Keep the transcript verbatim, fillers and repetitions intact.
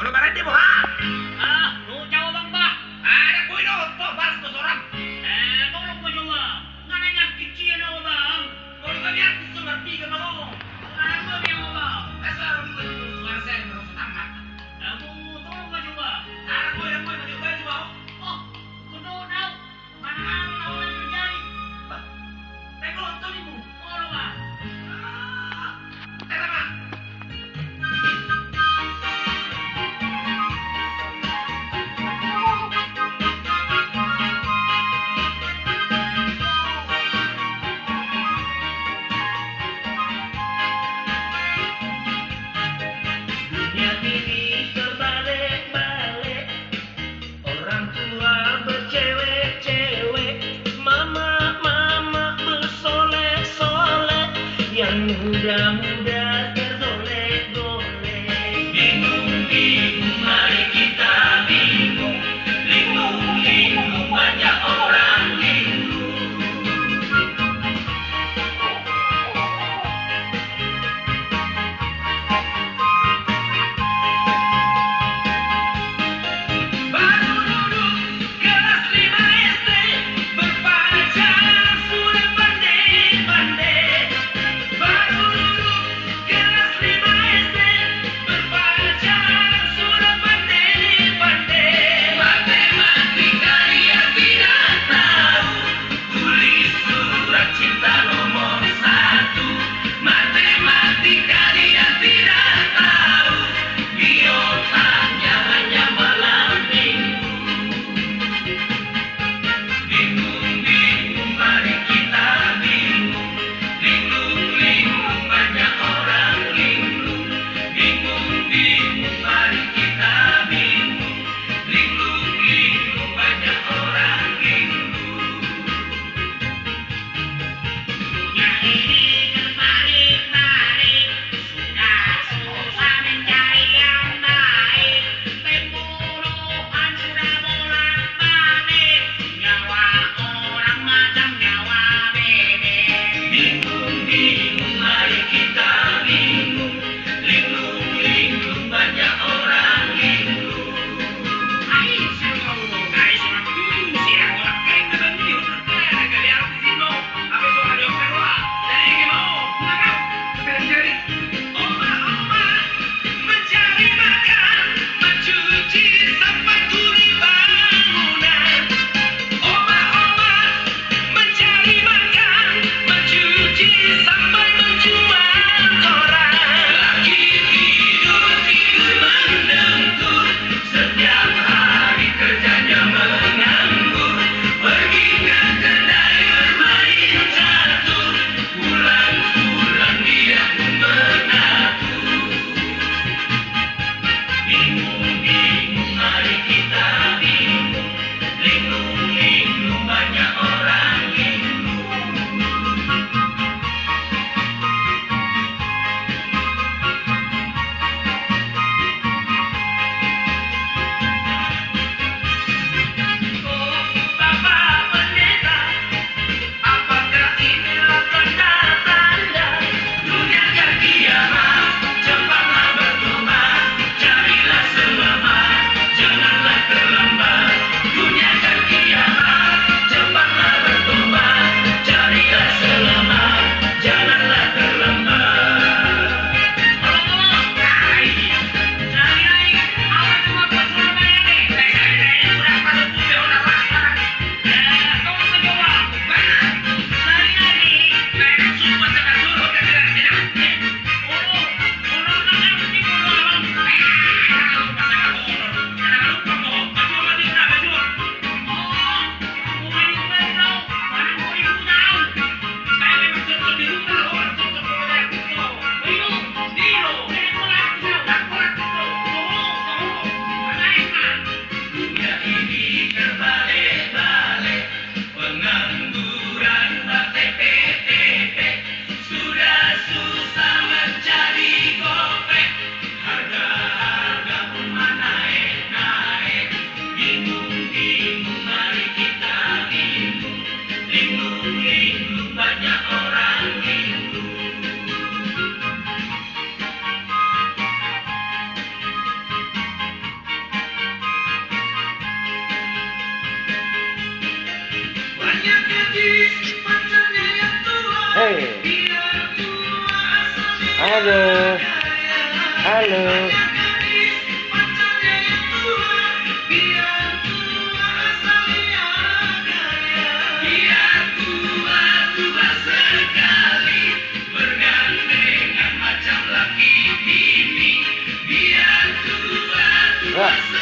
Lo marende boha? Ah, lo jawa bang bah. Ada koi do, to balas do soram. Eh, tolong ma jawa. Ngana ingat kician awa bang. Molo kami artis so marpiga ma ho. Ngana kami awa bang. Asa orang dua itu suara saya merosot amat. Amu, tolong ma jawa. Ada koi, ada koi ma jawa bang. Oh, betul tau. Hei. Halo. Halo. Wah.